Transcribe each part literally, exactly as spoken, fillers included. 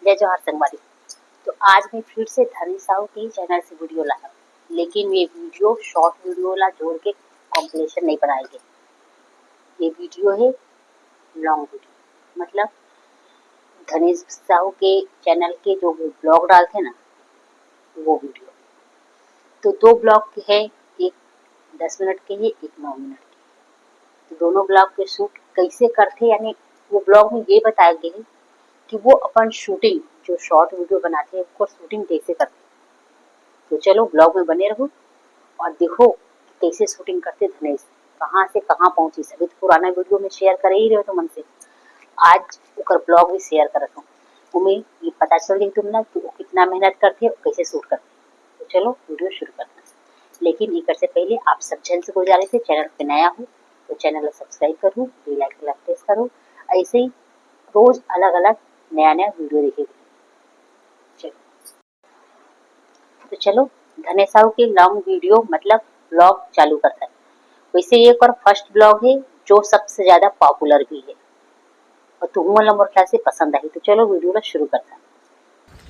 जय जोहार संगवारी। तो आज मैं फिर से धनेश साहू के ही चैनल से वीडियो लाया हूँ, लेकिन ये वीडियो शॉर्ट वीडियो ला जोड़ के कॉम्पिलेशन नहीं बनाए गे। ये वीडियो है लॉन्ग वीडियो, मतलब धनेश साहू के चैनल के जो वो ब्लॉग डालते हैं ना, वो वीडियो। तो दो ब्लॉग है, एक दस मिनट के है, एक नौ मिनट के। तो दोनों ब्लॉग के शूट कैसे करते, यानी वो ब्लॉग में ये बताया गया है कि वो अपन शूटिंग, जो शॉर्ट वीडियो बनाते हैं, उसको शूटिंग कैसे करते। तो चलो ब्लॉग में बने रहो और देखो कि कैसे शूटिंग करते धनेश, कहाँ से कहाँ पहुँची। सभी तो पुराना वीडियो में शेयर करे ही रहे हो तुमन से, आज ओकर ब्लॉग भी शेयर करत हूँ। तुम्हें ये पता चल रही तुम ना कि वो कितना मेहनत करते हैं और कैसे शूट करते हैं। तो चलो वीडियो शुरू करते हैं, लेकिन एकर से पहले आप सब जन से गुजारिश है, चैनल पे नया हो तो चैनल ला सब्सक्राइब करो, बेल आइकन ला प्रेस करो, ऐसे ही रोज अलग अलग नया नया वीडियो देखे के लिए। चलो, तो चलो धनेश साहू के लॉन्ग वीडियो मतलब ब्लॉग चालू करते हैं। वैसे ये ओकर फर्स्ट ब्लॉग है जो सबसे ज्यादा पॉपुलर भी है और तुहू मन ला मोर ख्याल से पसंद आही। तो चलो वीडियो ला शुरू करते हैं।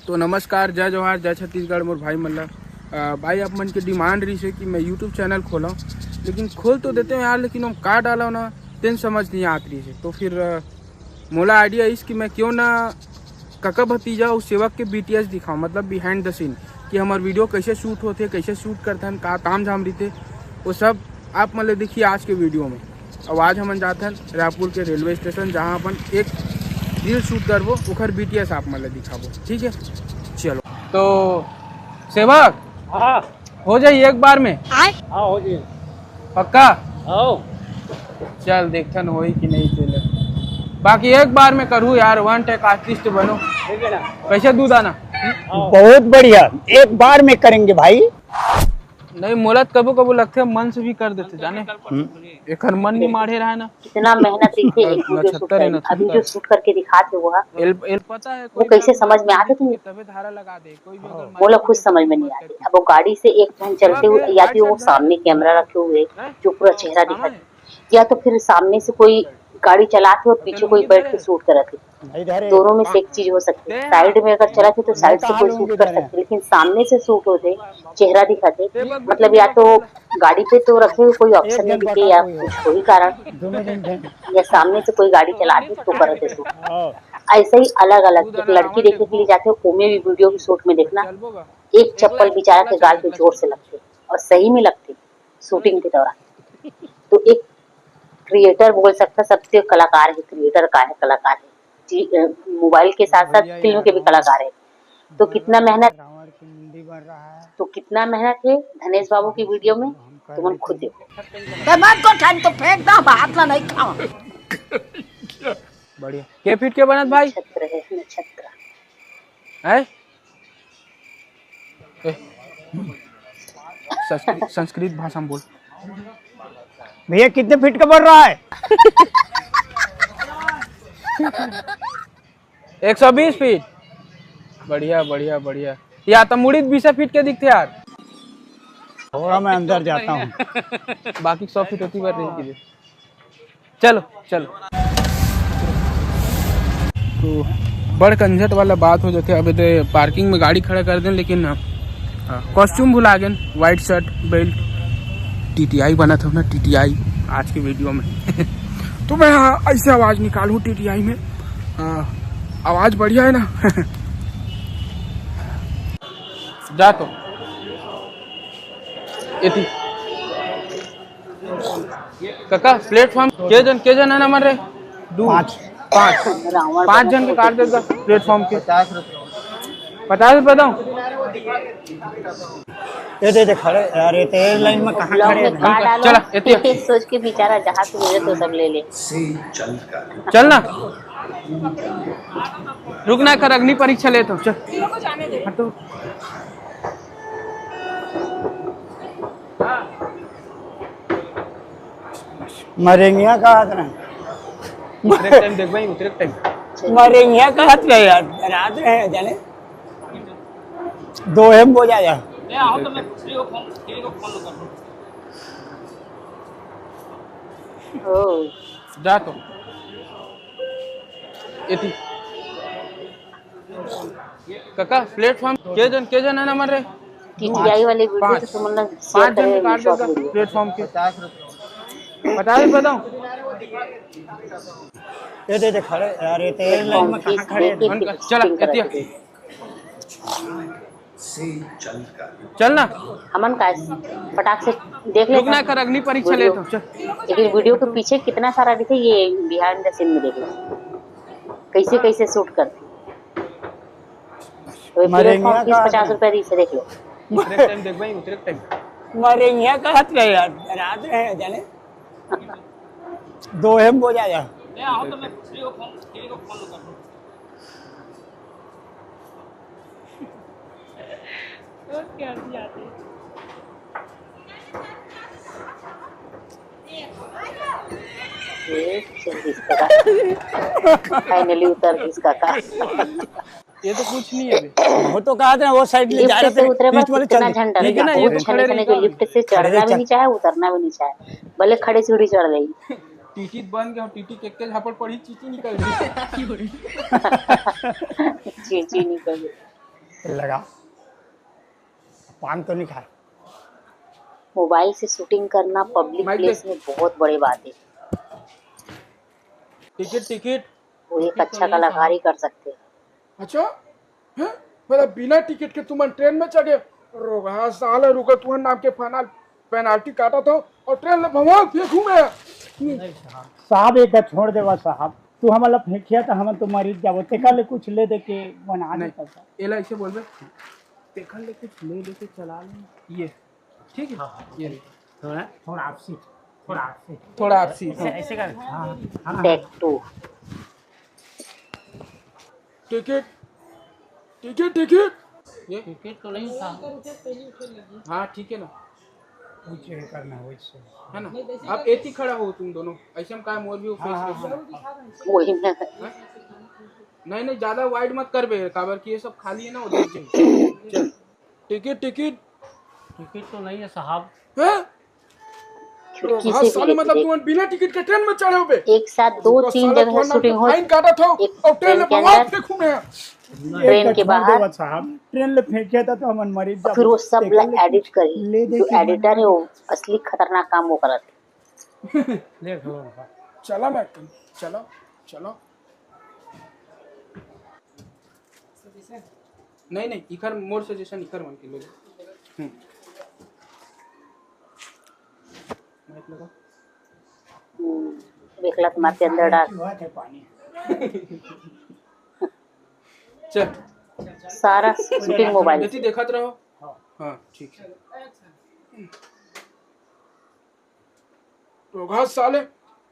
तो नमस्कार, जय जोहार, जय छत्तीसगढ़ मोर भाई मन ला। अ, भाई, आप मन के डिमांड रहिस हे कि मैं यूट्यूब चैनल खोलव, लेकिन खोल तो देते हो यार, लेकिन हम का डालव ना, तेन समझ नहीं आत रहिस हे। तो फिर अ, मोला आइडिया इस कि मैं क्यों ना कका भतीजा अउ सेवक के बीटीएस दिखाओ, मतलब बिहाइंड द सीन, कि हमार वीडियो कैसे शूट होथे, कैसे शूट करथन, का ताम झाम रहिथे, वो सब आप मन ले देखिए आज के वीडियो में। अब आज हमन जाथन रायपुर के रेलवे स्टेशन, जहाँ अपन एक रील शूट करबो, ओखर बीटीएस आप मन ले दिखाबो, ठीक है? चलो। तो सेवक, हाँ। हो जाई एक बार में? हाँ, हो जाई। पक्का? हाँ। चल, देखथन होई कि नहीं चले। बाकी एक बार में करू यार, वन टेक आर्टिस्ट बनो। ठीक है ना? कैसे दूध आना? हाँ। बहुत बढ़िया, एक बार में करेंगे भाई। नहीं, मोला तो कबो कबो लगथे मन से भी कर देथे, जाने। हम्म। एकर मन नहीं माढ़े रहे ना। कितना मेहनत रहिथे एक वीडियो शूट करे में। अभी जो शूट करके दिखात हे वो हा, एल, एल पता है वो कैसे समझ में आथे तुमन? तबे धारा लगा दे। कोई भी अगर मोला खुद समझ में नहीं आथे। अब वो गाड़ी से एक झन चलते हुए, या तो वो सामने कैमरा रखे हुए जो पूरा चेहरा दिखा दे, या तो फिर सामने से कोई गाड़ी चलात हे और पीछे कोई बैठ के शूट करत हे। दोनों में से एक चीज हो सकथे। साइड में अगर चलत हे तो साइड से कोई शूट कर सकथे, लेकिन सामने से शूट होथे, चेहरा दिखाथे, मतलब या तो गाड़ी पे तो रखे हुए कोई ऑप्शन नहीं दिखे या कुछ कोई कारण, या सामने से कोई गाड़ी चलात हे तो करत हे शूट। ऐसे ही अलग अलग, एक लड़की देखे के लिए जाथे, ओमे भी वीडियो के शूट में देखना, एक चप्पल बेचारा के गाल पे जोर से लगथे और सही में लगथे शूटिंग के दौरान। तो एक क्रिएटर बोल सकता, सबसे कलाकार है, क्रिएटर का है, कलाकार है जी। अ, मोबाइल के साथ साथ फिल्म के भी कलाकार है। तो कितना मेहनत, तो कितना मेहनत है धनेश बाबू की वीडियो में, तुमन खुद देखो। तो मत को ठान तो फेंक दो, हाथ ला नहीं खाओ। बढ़िया। के फीट के बनत भाई? नक्षत्र है, नक्षत्र। है? ए, संस्कृत, संस्कृत भाषा में बोल। भैया, कितने फीट का बन रहा है? एक सौ बीस फीट। बढ़िया, बढ़िया, बढ़िया। या तो मुड़ी बीस फीट के दिखते यार। थोड़ा मैं अंदर जाता हूँ। बाकी सौ फीट होती बार रही की। चलो, चलो। तो बड़ कंझट वाला बात हो जाथे। अब एदे पार्किंग में गाड़ी खड़ा कर देन, लेकिन हाँ, कॉस्ट्यूम भुला गेन, व्हाइट शर्ट, बेल्ट। टीटीआई बनत हूँ ना, टीटीआई आज के वीडियो में। तो मैं, हाँ, ऐसे आवाज निकालूँ टीटीआई में। हाँ, आवाज बढ़िया है ना? जा तो एती। काका, प्लेटफॉर्म के जन, के जन है ना हमारे? दू। पाँच। पाँच। पाँच जन के काट देगा प्लेटफॉर्म के। पचास रुपये दो। ये दे दे खड़े यार, ये तो एयरलाइन में कहाँ खड़े हैं? चला, एती। सोच के बेचारा जहाँ से मिले तो सब ले ले। चल ना। रुक ना कर, अग्नि परीक्षा ले तो, चल। हाँ तो। मरेंगिया कहा था ना। उतरे टाइम देख भाई, उतरे टाइम। मरेंगिया कहा था यार, रात रहे जाने। दो है बोझा यार। ओ। जा तो। एती। काका, प्लेटफॉर्म के जन, के जन है ना, मर रहे? टीटीआई वाले वीडियो पाँच। तो तुमन लोग शेयर पाँच जन करे निकाल दो प्लेटफॉर्म के। पचास रुपये बताओ। ये दे दे खड़े यार, ये तेरे लाइन में कहाँ खड़े हैं? चला, एतिया। से चल कर चल ना। हमन का फटाक से देख लेते रुकना हैं। कर अग्नि परीक्षा वीडियो। लेते हैं, चल। लेकिन वीडियो के पीछे कितना सारा दिखे, ये बिहाइंड द सीन में देख लो, कैसे कैसे शूट करते। तो ये मरेंगे प्लेटफॉर्म तीस का पचास रुपया दी से देख लो। उतरे टाइम देख भाई, उतरे टाइम। मरेंगे का हाथ रहे यार, रात रहे जाने। दो एम हो जाएगा। फाइनली उतर गई इसका का। ये तो कुछ नहीं है अभी। वो तो कहा था वो साइड ले जा रहे थे, उतरे बाद कितना झंडा लेकिन ना, ये तो खड़े रहे, जो लिफ्ट से चढ़ना भी नहीं चाहे, उतरना भी नहीं चाहे, भले खड़े सीढ़ी चढ़ रही। टीटी बन गया, टीटी के के झापड़ पड़ी, चीची निकल गई। चीची निकल गई। लगा। पान तो नहीं खाया। मोबाइल से शूटिंग करना पब्लिक प्लेस में बहुत बड़ी बात है। Ticket, ticket. वो एक अच्छा कलाकार ही कर सकते हैं। अच्छा, हैं? मतलब बिना टिकट के तुमन ट्रेन में चढ़े? रोगहा साला, रुको, तुहर नाम के फाइनल पेनाल्टी काटा था और ट्रेन ले भगवान फेंकू मैं। साहब, एक छोड़ देवा साहब, तू हमला फेंकिया तो हम तो मरी जाबो, तेकर ले कुछ ले दे के बना दे नहीं, पैसा। एला ऐसे बोलबे, तेकर ले कुछ ले दे के चला ले। ये, ठीक है? हाँ, हाँ, ये ले। थोड़ा, थोड़ा आपसी, थोड़ा आपसी। थोड़ा आपसी, ऐसे, हाँ। ऐसे कर। हाँ, हाँ। टेक टू। Ticket, ticket, ticket. ये? टिकट तो नहीं था। हाँ, ठीक है ना। कुछ ये करना हो इससे। है ना? आप एती खड़ा हो तुम दोनों। ऐसे हम काय मोर भी हाँ, हाँ, हाँ। वही ना। हाँ? नहीं, नहीं, ज्यादा वाइड मत कर बे, काबर कि ये सब खाली है ना, उधर से। चल। Ticket, ticket. टिकट तो नहीं है साहब। हैं? खिड़की हाँ, से भी साले, देख मतलब ले। तुमन बिना टिकट के ट्रेन में चढ़े हो बे? एक साथ दो तीन जगह शूटिंग हो, फाइन काटा था एक और ट्रेन में भगवान फेंकू मैं। ट्रेन के बाहर। साहब, ट्रेन ले फेंकिया था तो हमन मरी जाबो। फिर वो सब ला एडिट करी। जो एडिटर है, वो असली खतरनाक काम वो करत। देख लो। चला मैं, चला, चला। नहीं, नहीं, इखर मोर सजेशन, इखर मन के ले। हम्म। माइक लगा। हम्म, देखला तो मार के अंदर डाल। चल। सारा शूटिंग मोबाइल से। देखत रहो। हाँ, ठीक है। तो घास साले,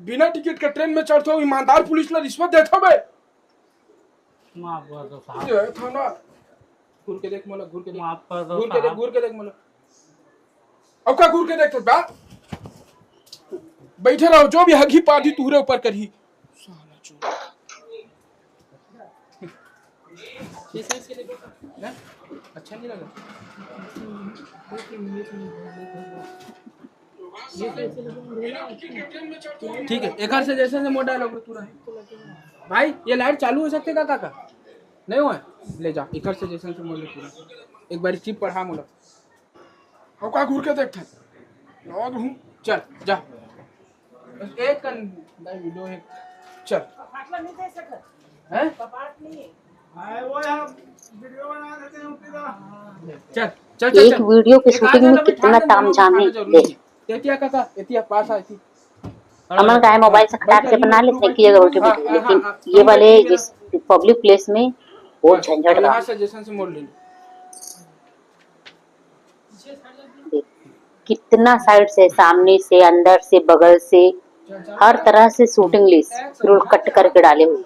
बिना टिकट के ट्रेन में चढ़ते हो, ईमानदार पुलिस ला रिश्वत देते हो बे? माफ कर दो साहब। ये था ना। घूर के देख मोला, घूर के देख। माफ कर दो घूर के देख, साहब। घूर के देख मोला। अब का घूर के देखते बा? बैठे रहो, जो भी हगी पादी तुहरे ऊपर करही। साला चोर। ना? अच्छा नहीं लगा। ठीक है, एक बार से जैसे से मोर डायलॉग पूरा है। भाई, ये लाइट चालू हो सकते का, काका? नहीं हुआ है? ले जा, एक बार से जैसे से मोर ले पूरा। एक बार चिप पढ़ा मोला। अब का घूर के देख था? लौट हूँ। चल, जा। बस एक कन भाई वीडियो है। चल। हैं? चल, चल, चल, एक चल। वीडियो के एक शूटिंग आधा में ना कितना बैठा दे, तामझाम है, जरूरी देख। है। एतिया काका, एतिया पास आ, एती। हमन का है मोबाइल से खटाक से बना लेते हैं कि अगर उठे हाँ, बैठे, हाँ, लेकिन हाँ, ये हाँ, वाले हाँ। जिस पब्लिक प्लेस में बहुत हाँ, झंझट हाँ, बा। यहाँ से जैसन से मोड़ लेंगे। देख, कितना साइड से, सामने से, अंदर से, बगल से, हर तरह से शूटिंग ली, फिर वो कट करके डाले हुए।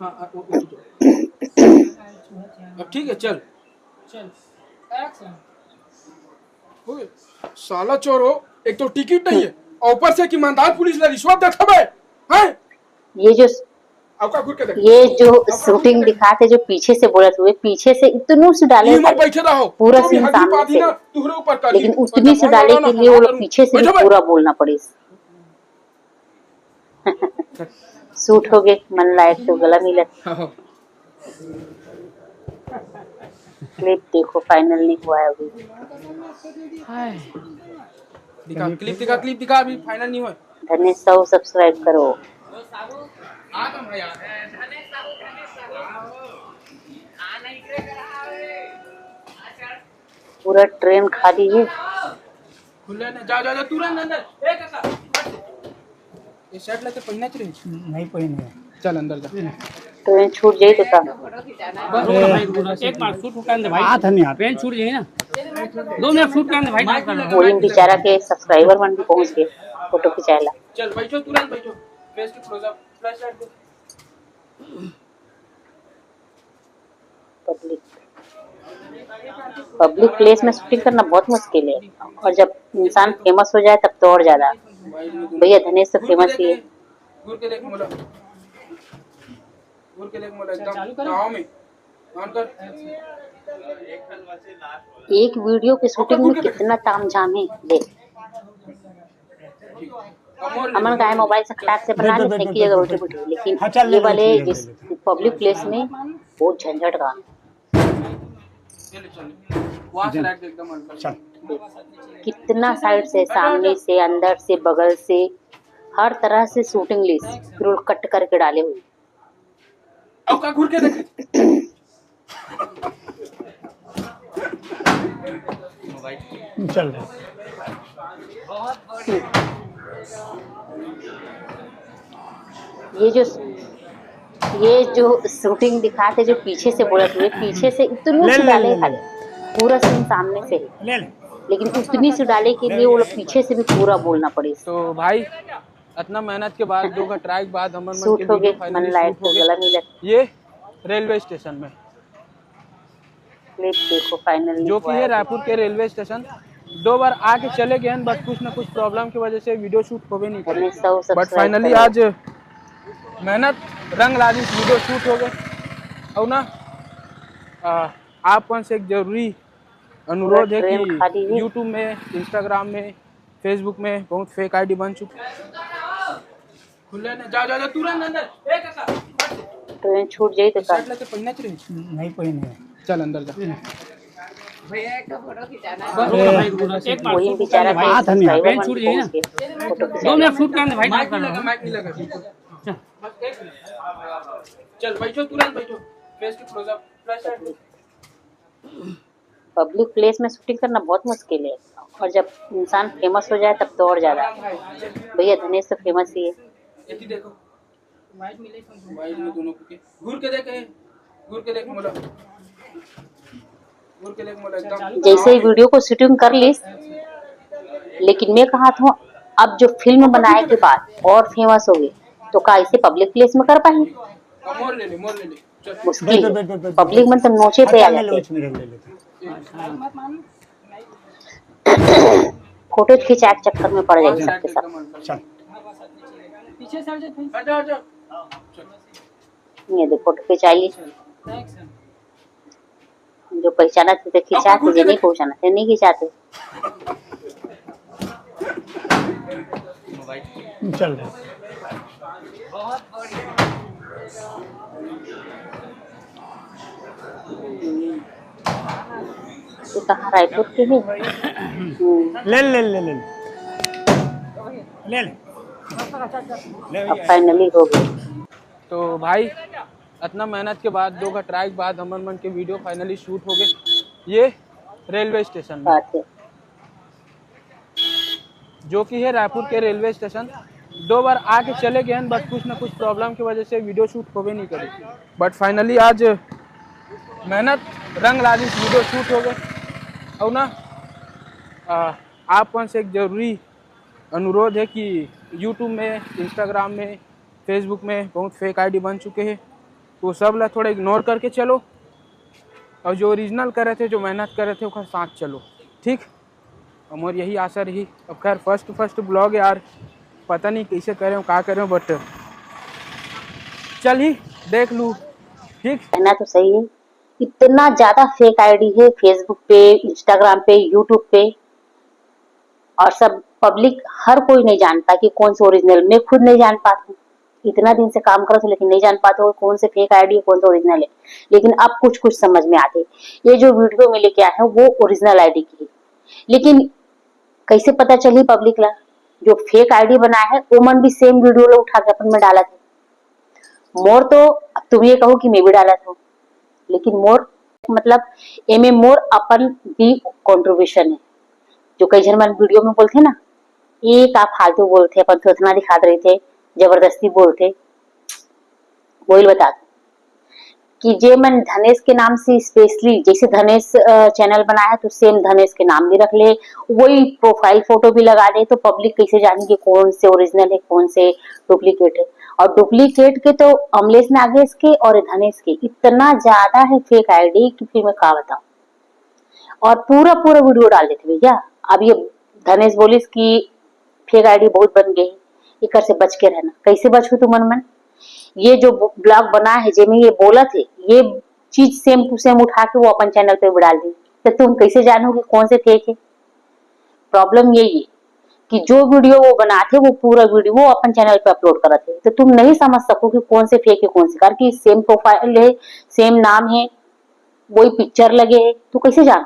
हाँ, हाँ, वो, वो, अब ठीक है, चल। चल, एक्शन। ओए, साला चोर हो, एक तो टिकट नहीं है और ऊपर से एक ईमानदार पुलिस ला रिश्वत देता बे, हैं? ये जो अब का घूर के देख। ये जो अब का घूर के शूटिंग देख। दिखाते, जो पीछे से बोलत हुए, पीछे से इतनू से डाले ये मत बैठे रहो, पूरा जो भी सीन हगी सामने पादी से। ना, तुहरे ऊपर कर दी। लेकिन उतनी से डाले के लिए वो लोग पीछे से भी पूरा बोलना पड़े। शूट हो गए, मन लायक तो गला मिला। हाँ। क्लिप देखो, फाइनल नहीं हुआ है अभी। दिखा, क्लिप दिखा, क्लिप दिखा, अभी फाइनल नहीं हुआ। धनेश साहू सब्सक्राइब करो। पूरा ट्रेन खाली है। खुले ना, जाओ, जाओ, जाओ, तुरंत अंदर। ए काका, ये शर्ट लेके पहनना चाहिए। नहीं पहने। चल अंदर जा। ट्रेन छूट जाई तो का? बस, बस, बस, एक बार शूट करने दे भाई। हाथ नहीं आता। ट्रेन छूट जाई ना। दो मिनट शूट करने दे भाई। वही बेचारा के सब्सक्राइबर मन भी पहुंच गए फोटो खिंचाएला। चल बैठो, तुरंत बैठो। Face to close up, flash light दे। पब्लिक पब्लिक प्लेस में शूटिंग करना बहुत मुश्किल है, और जब इंसान फेमस हो जाए तब तो और ज्यादा। भैया धनेश तो फेमस ही है। घूर के देख मोला, घूर के देख मोला, एकदम गाँव में। ऑन कर। एक वीडियो की शूटिंग में कितना तामझाम है, देख। हमन गाय मोबाइल से खटाक से बना ले, फेंक दिया रोटी बुटी, लेकिन हाँ, चल, ले, ये ले, वाले ले, ले, इस ले, ले। पब्लिक प्लेस में बहुत झंझट का। चल, चल। वहाँ से लाइट एकदम ऑन कर। कितना साइड से, सामने से, अंदर से, बगल से, हर तरह से शूटिंग ली, स्क्रोल कट करके डाले हुए। अब का घूर के देख। चल रहा। ये जो ये जो शूटिंग दिखाते, जो पीछे से बोलत हुए, पीछे से इतनी ले, सी ले, डाले ले, ले। खाली, पूरा सीन सामने से है, ले ले। लेकिन उतनी सी डाले के लिए वो लोग पीछे से भी पूरा बोलना पड़े। तो भाई, इतना मेहनत के बाद, दो घंटा ट्राई के बाद हमर मन सूट के हो गए, वीडियो फाइनली मन लायक शूट हो हो, गए। गला मिला। ये रेलवे स्टेशन में, क्लिप देखो, फाइनल नहीं जो कि हुआ है है। रायपुर के रेलवे स्टेशन। दो बार आके चले गए हैं, बट कुछ ना कुछ प्रॉब्लम की वजह से वीडियो शूट होवे नहीं करे। धनेश साहू बट सब्सक्राइब फाइनली करो। आज मेहनत रंग लागिस, वीडियो शूट हो गए। और ना, आ, आप मन से एक जरूरी अनुरोध है ट्रेन खाली कि है। यूट्यूब में, इंस्टाग्राम में, फेसबुक में बहुत फेक आईडी बन चुकी। खुले ना, जाओ, जाओ, जाओ, तुरंत अंदर। ए काका, ट्रेन छूट जाई तो का? शर्ट लेके पहनना चाहिए। नहीं पहने। चल अंदर जा। बस, बस, बस, एक बार वही शूट बेचारा करने दे भाई। हाथ नहीं आता। सब्सक्राइबर ट्रेन छूट जाई ना। पहुंच गए। फोटो दो खिंचा मिनट शूट करने दे भाई। माइक नहीं लगा, माइक नहीं लगा। चल, बस एक मिनट। चल, बैठो, तुरंत बैठो। Face to close up, flash light दे। पब्लिक प्लेस में शूटिंग करना बहुत मुश्किल है, और जब इंसान फेमस हो जाए तब तो और ज्यादा। भैया धनेश तो फेमस ही है। ये देखो। वाइड में दोनों को के। घूर के देख, ए। घूर के देख मोला। घूर के देख मोला एकदम। जैसे ही वीडियो को शूटिंग कर ली, लेकिन मैं कहा था, अब जो फिल्म बनाए के बाद और फेमस हो गए, तो का इसे पब्लिक प्लेस में कर पाएंगे? अब मोर ले ले, मोर ले ले। चल। मुश्किल बैठ, है। बैठ, बैठ, बैठ। पब्लिक मन तो नोचे पे आ हटा ले, जाते हैं। उसमें रख ले लेते। फोटो खिंचाए के चक्कर में पड़ जाएंगे सबके सब। चल। हट जा, हट जा। ये देखो, फोटो खिंचा ली। जो पहचाना थे तो खिंचाते, जो नहीं पहचाना थे नहीं खिंचाते। चल रहा। ये कहाँ, रायपुर के है? हम्म, ले ले ले ले ले ले। अब फाइनली हो गई। तो भाई, इतना मेहनत के बाद, दो घंटा ट्राई के बाद हमर मन के वीडियो फाइनली शूट हो गए। ये रेलवे स्टेशन में, बात है। जो कि है रायपुर के रेलवे स्टेशन। दो बार आके चले गए हैं, बट कुछ ना कुछ प्रॉब्लम की वजह से वीडियो शूट होवे नहीं करी। बट फाइनली आज मेहनत रंग लागिस, वीडियो शूट हो गए। और ना, आ, आप मन से एक जरूरी अनुरोध है कि यूट्यूब में, इंस्टाग्राम में, फेसबुक में बहुत फेक आईडी बन चुके हैं, तो सब ला थोड़ा इग्नोर करके चलो, और जो ओरिजिनल करे थे, जो मेहनत करे थे, ओकर साथ चलो, ठीक। और मोर यही आशा रही। अब खैर, फर्स्ट फर्स्ट ब्लॉग यार, पता नहीं कैसे करें, का करें, बट चल ही देख लू, ठीक। कहना तो सही है, इतना ज्यादा फेक आईडी है फेसबुक पे, इंस्टाग्राम पे, यूट्यूब पे, और सब पब्लिक, हर कोई नहीं जानता कि कौन सा ओरिजिनल। मैं खुद नहीं जान पाती, इतना दिन से काम करत हो लेकिन नहीं जान पाते हो कौन से फेक आईडी है, कौन से ओरिजिनल है। लेकिन अब कुछ कुछ समझ में आते, ये जो वीडियो में लेके आए हैं वो ओरिजिनल आईडी की है, लेकिन कैसे पता चली पब्लिक ला? जो फेक आईडी बनाए है ओमन भी सेम वीडियो ला उठा के अपन में डालत है। मोर तो, अब तुम ये कहो कि मैं भी डालत हूँ, लेकिन मोर मतलब एमे मोर अपन भी कॉन्ट्रीब्यूशन है। जो कई झन मन वीडियो में बोलथे ना, ये का फालतू बोलथे, अपन थोथना दिखात रहिथे, जबरदस्ती बोलथे। वही बता दूं कि जे मन धनेश के नाम से स्पेशली, जैसे धनेश चैनल बनाया है तो सेम धनेश के नाम भी रख ले, वही प्रोफाइल फोटो भी लगा दे, तो पब्लिक कैसे जाने कि कौन से ओरिजिनल है, कौन से डुप्लीकेट है? और डुप्लीकेट के तो अमलेश नागेश के और धनेश के इतना ज्यादा है फेक आईडी कि फिर मैं का बताऊं। और पूरा पूरा वीडियो डाल देते भैया। अब ये धनेश बोलिस कि फेक आईडी बहुत बन गई, एकर से बच के रहना। कैसे बचहू तुमन मन? ये जो ब्लॉग बना है जेमे ये बोलत है, ये चीज सेम टू सेम उठा के वो अपन चैनल पे भी डाल दी, तो तुम कैसे जानोगे कौन से फेक है? प्रॉब्लम यही है कि जो वीडियो वो बनाते वो पूरा वीडियो वो अपन चैनल पे अपलोड करत है, तो तुम नहीं समझ सको कि कौन से फेक है कौन से, कारण कि सेम प्रोफाइल है, सेम नाम है, वही पिक्चर लगे है, तो कैसे जानो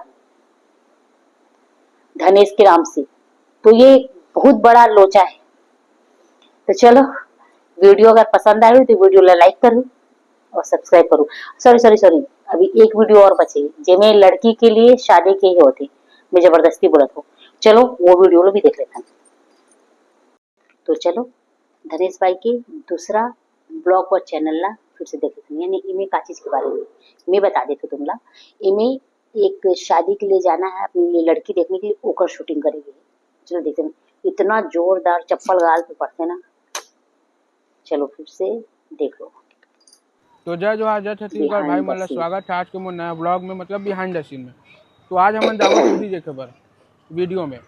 धनेश के नाम से? तो ये बहुत बड़ा लोचा है। तो चलो, वीडियो अगर पसंद आए हो तो वीडियो ला लाइक करो और सब्सक्राइब करो। सॉरी सॉरी सॉरी, अभी एक वीडियो और बचे जेमे लड़की के लिए शादी के ही होते, मैं जबरदस्ती बोलत हूँ। चलो वो वीडियो ला भी देख लेथन। तो चलो धनेश भाई के दूसरा ब्लॉग और चैनल ला फिर से देख लेथन, यानी इमे का चीज के बारे में मैं बता देथों तुमला। इमे एक शादी के लिए जाना है अपने लिए लड़की देखने के लिए, ओकर शूटिंग करेगी। चलो देखते हैं, इतना जोरदार चप्पल गाल पे पड़ते ना। चलो फिर से देख लो। तो जय जोहार, जय छत्तीसगढ़ भाई मन ला। स्वागत है आज के मोर नया ब्लॉग में, मतलब बिहाइंड द सीन में। तो आज हमन जाबो चूड़ी देखे बर वीडियो में,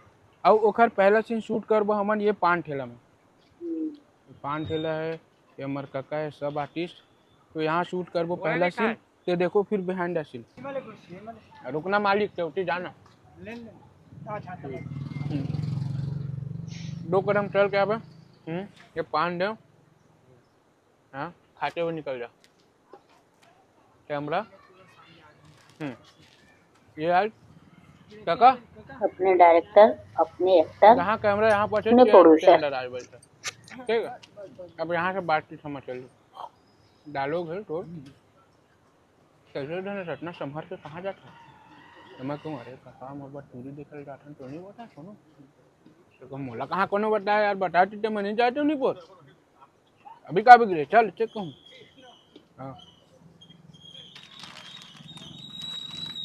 अउ ओखर पहला सीन शूट करबो हमन ये पान ठेला में। पान ठेला है, ये हमर काका है, सब आर्टिस्ट। तो यहाँ शूट करबो पहला सीन, ते देखो फिर बिहाइंड द सीन। रुकना मालिक, चौथी जाना। दो कदम चल के आबे, हम्म, ये पान दे। हाँ, खाते हुए निकल जा। कैमरा, हम्म, ये यार काका, अपने डायरेक्टर, अपने एक्टर, यहाँ कैमरा यहाँ पर अपने प्रोड्यूसर। ठीक है, अब यहाँ से बातचीत हम चल डायलॉग है तो कैसे धने रत्ना संभर के कहाँ जाता है? तो मैं कहूँ, अरे काका, मोर बर चूड़ी देखल जाथन तो नहीं बता कोनो। तो कहूँ, मोला कहाँ कोनो बताया यार, बता देते, मैं नहीं जाते नहीं बोल। अभी का बिगड़े, चल चेक कहूँ। हाँ,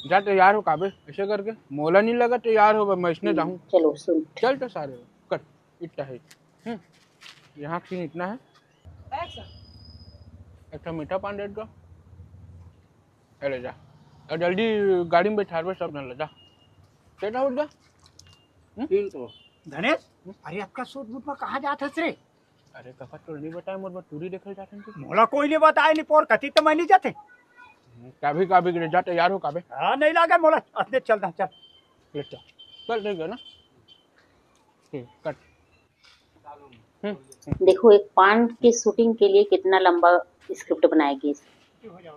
जा तैयार हो काबे, ऐसे करके मोला नहीं लगा तैयार हो, मैं इसने जाऊँ। चलो सुन, चल तो सारे कट इतना है। हम्म, यहाँ सीन इतना है। एक ठो मीठा पान दे दो। ए, ले जा। और जल्दी गाड़ी में बैठारबे सब जन ले जा। चल उठ जा। तीन तो धनेश, अरे आपका सूट बूट में कहाँ जात हस रे? अरे काका, तोर नहीं बताए, मोर बर चूड़ी देखल जात हन। मोला कोई नहीं बताए, नहीं पोर कती तो मैं नहीं जाते। काभी काभी गिरे जा, तैयार हो काबे। हाँ, नहीं लागे मोला, अपने चल दा, चल। ले चल, चल ठीक है ना। ठीक, कट। देखो, एक पान के शूटिंग के लिए कितना लंबा स्क्रिप्ट बनाया गया।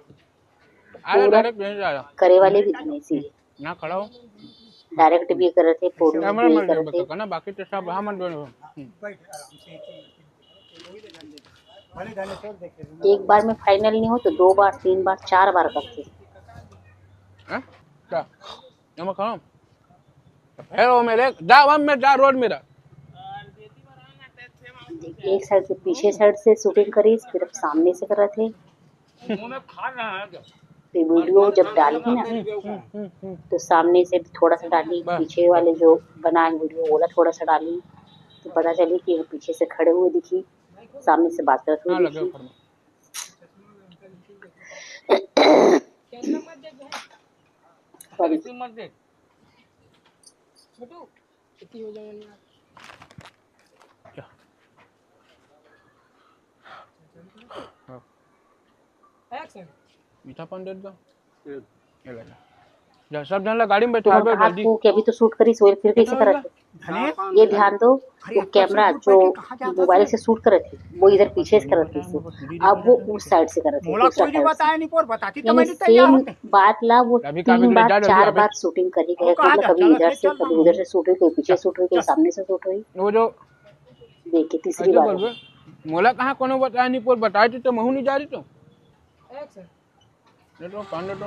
अरे डायरेक्ट यहीं से आया। करे वाले भी धनेश ही है। ना खड़ा हो। डायरेक्ट भी करत हे, प्रोड्यूस कैमरा भी मैन नहीं करत हे। बता ना, बाकी तो सब हम दोनों। एक बार में फाइनल नहीं हो तो दो बार, तीन बार, चार बार करते। हैं? क्या? ये मैं खाऊं? तो फिर वो मेरे, जा वहाँ में जा, रोड मेरा। एक साइड से, पीछे साइड से शूटिंग करी, फिर अब सामने से करत हे। मुंह में खा रहा है जो। तो वीडियो जब डाली ना, तो सामने से थोड़ा सा डाली, पीछे वाले जो बनाए वीडियो, ओला थोड़ा सा डाली, तो पता चली कि पीछे से खड़े हुए दिखी, सामने से बात करते हुए हाँ, लगे दिखी। ऊपर में। सॉरी। मत दे। छोटू, कितनी हो जाए यार। क्या? एक्शन। मीठा पान दे दो। ये ले जा। जा, सब जन ला गाड़ी में तुम बैठा दे कहा जल्दी। तू कि अभी तो शूट करी, सोए फिर कैसे कितना करत होगा? धनेश, ये ध्यान दो, अरे वो कैमरा जो मोबाइल से शूट करत हे, वो इधर पीछे से करत हे, अब वो उस साइड से करत हे, मोला दूसरा कोई नहीं साइड से। बताया नहीं, पर बताती तो यानी मैं भी तैयार सेम होते। बात ला वो कभी कभी तीन बार, चार बार शूटिंग करी गए, मतलब कभी इधर से, कभी उधर से शूट हुई, कभी पीछे शूट हुई, कभी सामने से शूट हुई। वो जो देख के तीसीरी बार बोलबे, मोला कहाँ कोनो बताया नहीं, पर बताए तो महू नहीं जा रही तो। नहीं तो, कान ले तो।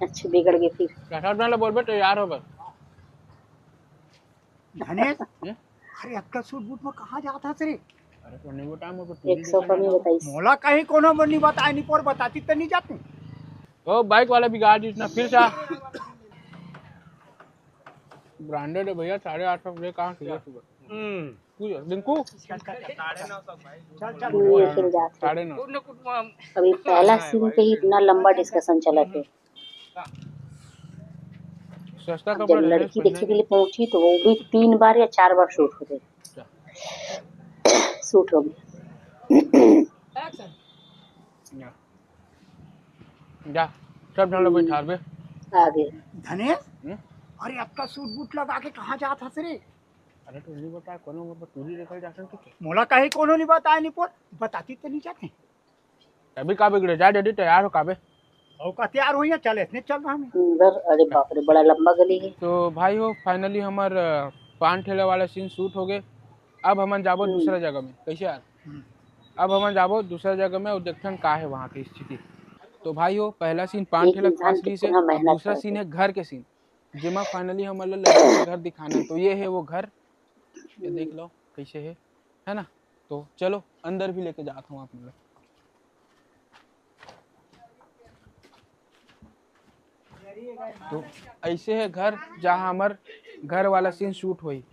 अच्छा, बिगड़ गए फिर। कैसा डाला बोलबे, तैयार हो बस। धनेश, हम्म? अरे, अतका सूट बूट में कहाँ जात हस रे? अरे, तो नहीं बताया, मोर को एक सौ कमी बताइस। मोला कहीं कोनो मन नहीं बताया, नहीं पर बताती तो नहीं जाती। ओ, बाइक वाला बिगाड़ दिस ना, फिर से आ। ब्रांडेड है भैया, साढ़े आठ सौ ले कहाँ से? हम्म। पूछ, रिंकू? चल, चल, चल, साढ़े नौ सौ भाई। चल, चल। ये फिर जाते। साढ़े नौ। अभी पहला सीन पे ही इतना लंबा डिस्कशन चला थे। सस्ता अब कपड़ा जब लड़की देखे के लिए पहुंची तो वो भी तीन बार या चार बार शूट हो गए। शूट हो गए। जा, सब झन ला बैठार बे। आगे। धनेश, हम्म? अरे, अतका सूट बूट लगा के कहाँ जात हस रे? अरे, तो नहीं बताया, कोनो मोर टूरी लेकर जासन तो। मोला कहीं कोनो नहीं बताया, नहीं पर बताती तो नहीं जाते। अभी का बिगड़े, जा जल्दी तैयार हो काबे। अउ का तैयार होइया, चल, इसने चल रहा मैं। अंदर, अरे बाप रे, बड़ा लंबा गली है। तो भाई हो, finally हमर, अ, पान ठेला वाला सीन शूट हो गए। अब हमन जाबो हम्म। दूसरा जगह में। कैसे यार? हम्म। अब हमन जाबो दूसरा जगह में और देखथन का है वहाँ की स्थिति। तो भाई हो, पहला सीन पान ठेला के पास रही से, अब दूसरा सीन है घर के सीन, जेमा finally हमन ला लड़की के घर दिखाना है। तो ये है वो घर, ये देख लो कैसे है, है ना? तो चलो अंदर भी लेके जात हूँ आप लोग। तो ऐसे है घर, जहाँ हमर घर वाला सीन शूट होई।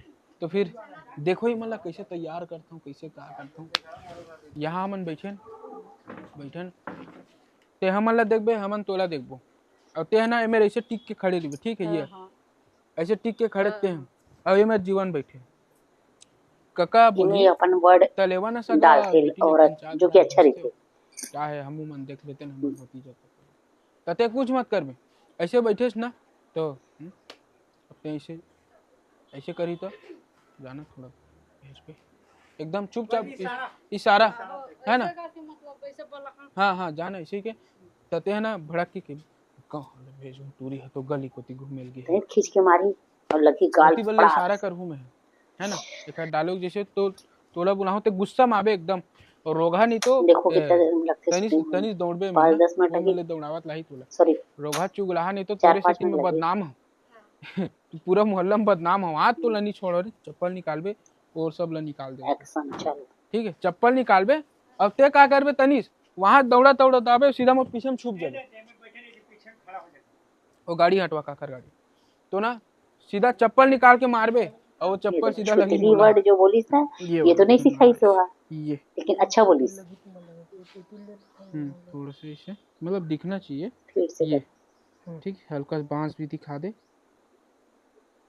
तो फिर देखो ही, मतलब, कैसे तैयार करता हूँ, कैसे का करता हूँ। यहाँ हमन बैठन, बैठन, ते हमन ला देखबे, हमन तोला देखबो, और ते है ना, एमेर ऐसे टिक के खड़े रहिबे, ठीक है? ये हाँ, हाँ। ऐसे टिक के खड़े हाँ। ते हैं, और ये मेरे जीवन बैठे। कका बोली, अपन word तलेवा ना सगा, डालथे, बेटी के औरत, पंचायत जो कि अच्छा रहिथे। क्या है, हमू मन देख लेते ना, हमर भतीजा को। तते कुछ मत करबे, ऐसे बैठेस ना, तो, हम्म, अपने ऐसे, ऐसे करी तो, जाना थोड़ा भेज पे, एकदम चुपचाप इस-, इशारा। इशारा, है ना? ऐसे करके मतलब, ऐसे बोला, हाँ। हाँ, हाँ, जाना ऐसे के, तते है ना, भड़क के, के, कहाँ ले भेजूं, टूरी है तो गली कोती घूमे लगी है। खींच के मारी और लगी गाल ओती बल्ले फड़ाक। इशारा करहूँ मैं, है ना? एक dialogue जैसे तो तोला बुलाहूँ ते गुस्सा में आबे एकदम, और रोगहा नहीं तो, देखो ए, कितना time लगथे तनी, shooting में। तनी दौड़बे में पाँच ना, दस मिनट वो लगी। मिले दौड़ावत लाही तोला। Sorry। रोगहा चुगलाहा नहीं तो चार तोरे पाँच से मिनट मैं लगी। बदनाम हूँ। तू पूरा मोहल्ला में बदनाम हो, आज तो ला नहीं छोड़ो रे, चप्पल निकालबे और सब ला निकाल दे। Action, चल। ठीक है, चप्पल निकालबे, अब ते का करबे तनीश, वहां दौड़ा दौड़ा दाबे, सीधा मोर पीछे में छुप जाबे, वो गाड़ी हटवा काकर गाड़ी, तो ना सीधा चप्पल निकाल के मारबे, और वो चप्पल सीधा लगी छुटही मोला। Word जो बोलिस ना, ये ये तो वाला नहीं सिखाई से वहाँ, ये। लेकिन अच्छा बोलिस। हम्म, थोड़ा सा इसे, मतलब, दिखना चाहिए। फिर से ये, कर। ठीक, हल्का सा बांस भी दिखा दे।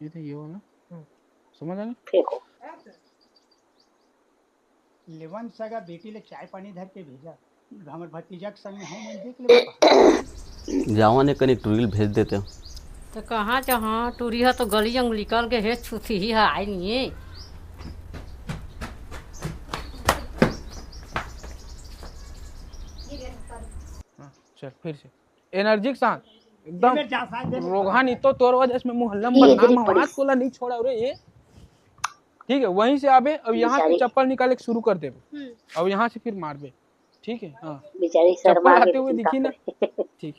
ये तो ये वाला। हम्म। समझ आ गया? फेंको। लेवन सगा बेटी ले चाय पानी धर के भेजा। हमर भतीजा के संग में हम देख लेबे पापा। जावन एक कनी टूरी ल भेज देते हो। तो कहाँ जहाँ टूरी है तो गली अंग निकल के हे छुथी ही है, आई नहीं है। हाँ, चल फिर से। Energy के साथ एकदम। ये मेरे जा साथ दे। रोगहा नहीं तो तोर वजह से मैं मोहल्ला में ये बदनाम हूँ। आज कोला नहीं छोड़ा रे ये। ठीक है, वहीं से आबे, अब यहाँ से बेचारी। चप्पल निकाले के शुरू कर देबे। हम्म। अब यहाँ से फिर मारबे। ठीक है, हाँ। बेचारी चप्पल शर्मा आते हुए दिखी ना। ठीक।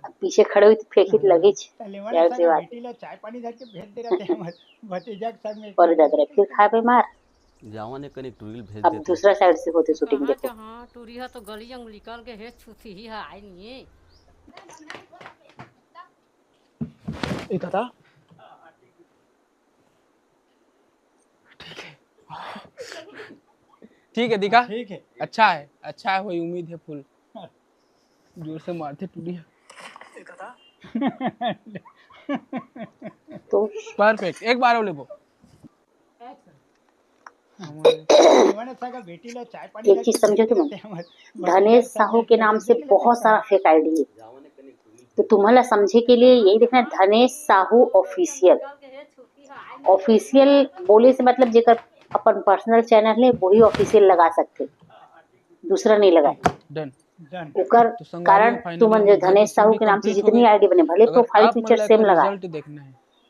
अब पीछे खड़े हुई तो फेंकी तो लगी। पहले वाले यार, से बात। बेटी ला चाय पानी धर के भेज दे रहे थे हमर भतीजा के संग में। और दादा रे, फिर खाबे मार। जावन एक कनी टूरी ल भेज अब देते। दूसरा side से होते shooting कहाँ देखो। जहाँ टूरी है तो गली अंग निकल के हे छुथी ही है, आई नहीं है। ए दादा। ठीक है। ठीक है, दिखा। ठीक है। अच्छा है, अच्छा है, वही उम्मीद है full। जोर से मारते टूरी है। तो perfect, एक बार और लेबो। एक चीज समझो तुम, धनेश साहू के नाम से बहुत सारा fake ID है। तो तुम्हारा समझे के लिए यही देखना है, धनेश साहू Official। ऑफिशियल बोले से मतलब जेकर अपन पर्सनल चैनल हे, वही ऑफिशियल लगा सकथे, दूसरा नहीं लगाए। डन। ओकर कारण तुमन जो धनेश साहू के नाम से जितनी आईडी बने, भले प्रोफाइल पिक्चर सेम लगा,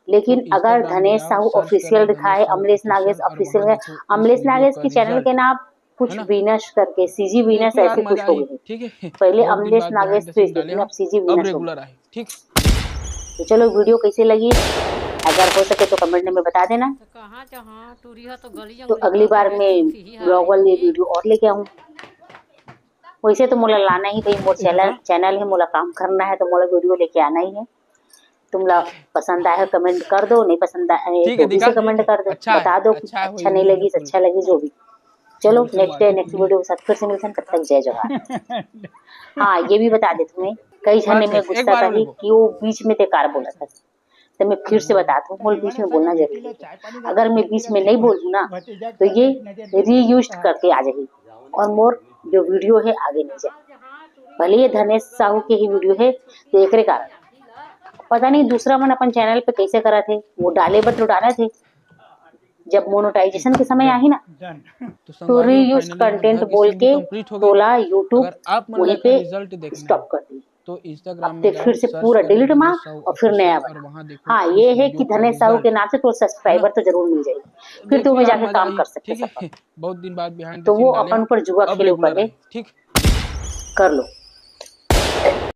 लेकिन अगर धनेश साहू ऑफिशियल दिखाए, अमलेश नागेश ऑफिशियल है, अमलेश नागेश के चैनल के नाम कुछ बीनस करके, सीजी बीनस ऐसे कुछ हो गए। पहले अमलेश नागेश तो इस दिन अब सीजी बीनस हो गए। तो चलो, वीडियो कैसे लगी, अगर हो सके तो कमेंट में बता देना। तो अगली बार मैं ब्लॉग वाली वीडियो और लेके आऊँ। वैसे तो मोला लाना ही भाई, मोर चैनल चैनल है, मोला काम करना है, तो मोला वीडियो लेके आना ही है। तुमला पसंद आए कमेंट कर दो, नहीं पसंद आए तो भी से कमेंट कर दो, बता दो कि अच्छा नहीं लगी, अच्छा लगी, जो भी। चलो, नेक्स्ट डे नेक्स्ट वीडियो के साथ फिर से मिलते हैं, तब तक जय जोहार। हाँ, ये भी बता देथंव मैं, कई झन में गुस्सा करही कि वो बीच में ते कार बोलत हस, तो मैं फिर से बताथंव, मोला बीच में बोलना जरूरी है। अगर मैं बीच में नहीं बोलूँ ना, तो ये रीयूज करके आ जाही और मोर जो वीडियो है आगे नहीं जाए। भले ये धनेश साहू के ही वीडियो है, तो एकरे कारण पता नहीं दूसरा मन अपन चैनल पे कैसे करत हे, वो डाले बर तो डालत हे, जब मोनेटाइजेशन के समय आही ना, तो रीयूज कंटेंट बोल के तोला यूट्यूब वहीं पे स्टॉप कर दी। अब ते फिर से पूरा डिलीट मार और फिर नया बना। हाँ, ये है कि धनेश साहू के नाम से तो सब्सक्राइबर तो जरूर मिल जाएगी, फिर तुम जाके काम कर सकते हो। तो वो अपन ऊपर जुआ खेले ऊपर है, कर लो।